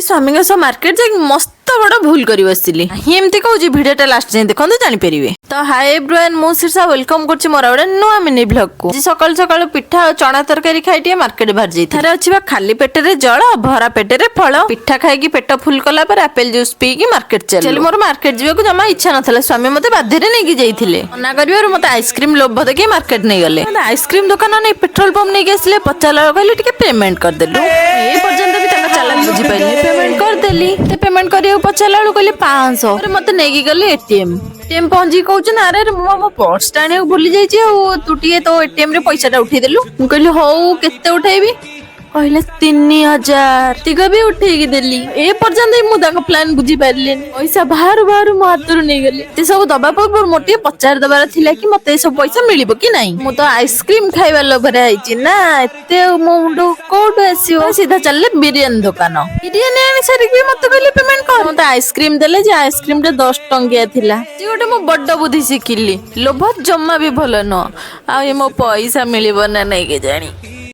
ସ୍ୱାମୀଙ୍କ ସହ ମାର୍କେଟ ଯାଇକି ମସ୍ତ ବଡ ଭୁଲ କରି ବସିଥିଲି ହିଁ। ଏମିତି କହୁଛି, ଭିଡିଓଟା ଲାଷ୍ଟ ଯାଏଁ ଦେଖନ୍ତୁ, ଜାଣିପାରିବେ। ତ ହାଏ ଏଭ୍ରିୱାନ୍, ମୁଁ ଶୀର୍ଷା, welcome କରୁଛି ମୋର ଗୋଟେ ନୂଆ ମିନି ବ୍ଲଗକୁ। ଆଜି ସକାଳୁ ସକାଳୁ ପିଠା ଆଉ ଚଣା ତରକାରୀ ଖାଇ ଟିକେ ମାର୍କେଟ ବାହାରି ଯାଇଥିଲି। ଥରେ ଅଛି ବା, ଖାଲି ପେଟରେ ଜଳ, ଭରା ପେଟରେ ଫଳ। ପିଠା ଖାଇକି ପେଟ ଫୁଲ କଲା ପରେ ଆପେଲ ଜୁସ୍ ପିଇକି ମାର୍କେଟ ଚାଲିଲି। ମୋର ମାର୍କେଟ ଯିବାକୁ ଜମା ଇଚ୍ଛା ନଥିଲା। ସ୍ୱାମୀ ମତେ ବାଧ୍ୟରେ ନେଇକି ଯାଇଥିଲେ। ମନା କରିବାରୁ ମତେ ଆଇସ୍କ୍ରିମ ଲୋଭ ଦେଖେଇ ମାର୍କେଟ ନେଇଗଲେ। ମତେ ଆଇସ୍କ୍ରିମ ଦୋକାନ ନେଇ ପେଟ୍ରୋଲ ପମ୍ପ ନେଇକି ଆସିଲେ। ପଚାରିଲା ବେଳକୁ କହିଲେ, ଟିକେ ପେମେଣ୍ଟ କରିଦେଲୁ। ଏ ପର୍ଯ୍ୟନ୍ତ ବି ତାଙ୍କ ଚାଲାକ ବୁଝିପାରିଲି। ପେମେଣ୍ଟ କରିଦେଲି। ସେ ପେମେଣ୍ଟ କରିବାକୁ ପଚାରିଲା ବେଳକୁ କହିଲେ 500। ପରେ ମତେ ନେଇକି ଗଲେ ଏଟିଏମ। ଏଟିଏମ ପହଞ୍ଚିକି କହୁଛି ନା, ଆରେ ଆରେ, ମୁଁ ମୋ ପର୍ସ ଟା ଆଣିବାକୁ ଭୁଲି ଯାଇଛି ଆଉ ତୁ ଟିକେ ତୋ ଏଟିଏମ ରେ ପଇସା ଟା ଉଠେଇଦେଲୁ। ମୁଁ କହିଲି, ହଉ, କେତେ ଉଠେଇବି? କହିଲେ 3000। ତିକ ବି ଉଠେଇକି ଦେଲି। ଏ ପର୍ଯ୍ୟନ୍ତ ବି ମୁଁ ତାଙ୍କ ପ୍ଲାନ୍ ବୁଝିପାରିଲିନି। ପଇସା ବାହାରୁ ବାହାରୁ ମୋ ହାତରୁ ନେଇଗଲେ। ଏତେ ସବୁ ଦବା ପୂର୍ବରୁ ମୋର ଟିକେ ପଚାରି ଦବାର ଥିଲା କି ମତେ ଏସବୁ ପଇସା ମିଳିବ କି ନାହିଁ। ମୁଁ ତ ଆଇସ୍କ୍ରିମ ଖାଇବା ଲୋଭରେ ଆଇଛି ନା, ଏତେ ଆଉ ମୋ ମୁଣ୍ଡ କୋଉଠୁ ଆସିବ? ସିଧା ଚାଲିଲେ ବିରିୟାନୀ ଦୋକାନ। ବିରିୟାନୀ ଆଣି ସାରିକି ବି ମତେ କହିଲେ ପେମେଣ୍ଟ କର। ମତେ ଆଇସ୍କ୍ରିମ ଦେଲେ ଯେ ଆଇସ୍କ୍ରିମ ଟା 10 ଟଙ୍କିଆ ଥିଲା। ଯେ ଗୋଟେ ମୁଁ ବଡ ବୁଦ୍ଧି ଶିଖିଲି, ଲୋଭ ଜମା ବି ଭଲ ନୁହଁ। ଆଉ ଏ ମୋ ପଇସା ମିଳିବ ନା ନାଇଁ କେଜାଣି।